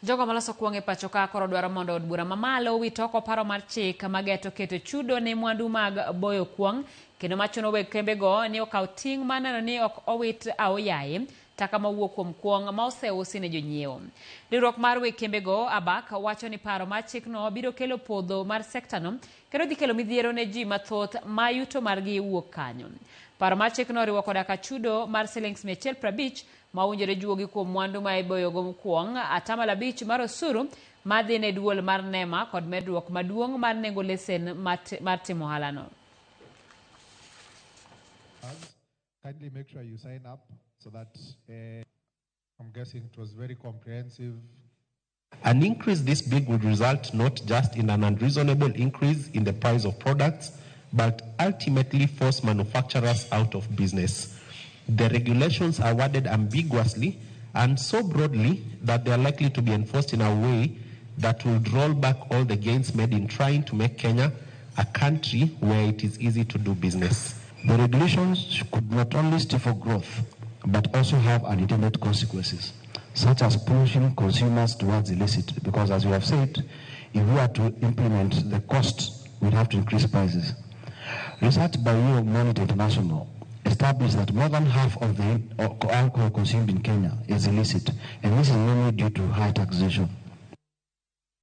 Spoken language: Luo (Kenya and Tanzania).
Jogo maloso kuong' e pacho ka koro dwaro mondo od bura mamalo owit oko paro mar chik mageto keto chudo ne mwandu mag boyo kuong' kendo machuno weg kembego ni okaw ting' mar neno ni ok owit aoyaye taka mowuok kuom kuong' ma oseusi ne jonyiewo. Riwruok mar weg kembego ABAK wacho ni paro mar chikno biro kelo podho mar sektano kendo dhi kelo midhiero ne ji mathoth ma yuto margi wuok kanyo. Paro mar chikno oriwo koda ka chudo mar silings 150 ma owinjore juogi kuom mwandu ma iboyogo kuong', 5% mar osuru madhi ne duol mar NEMA kod medruok maduong' mar nengo lesen mar timo ohalano. Kindly make sure you sign up so that I'm guessing it was very comprehensive. An increase this big would result not just in an unreasonable increase in the price of products, but ultimately force manufacturers out of business. The regulations are worded ambiguously and so broadly that they are likely to be enforced in a way that will roll back all the gains made in trying to make Kenya a country where it is easy to do business. The regulations could not only stifle growth, but also have unintended consequences, such as pushing consumers towards illicit, because as we have said, if we are to implement the cost, we'd have to increase prices. Research by Euromonitor International established that more than half of the alcohol consumed in Kenya is illicit, and this is mainly due to high taxation.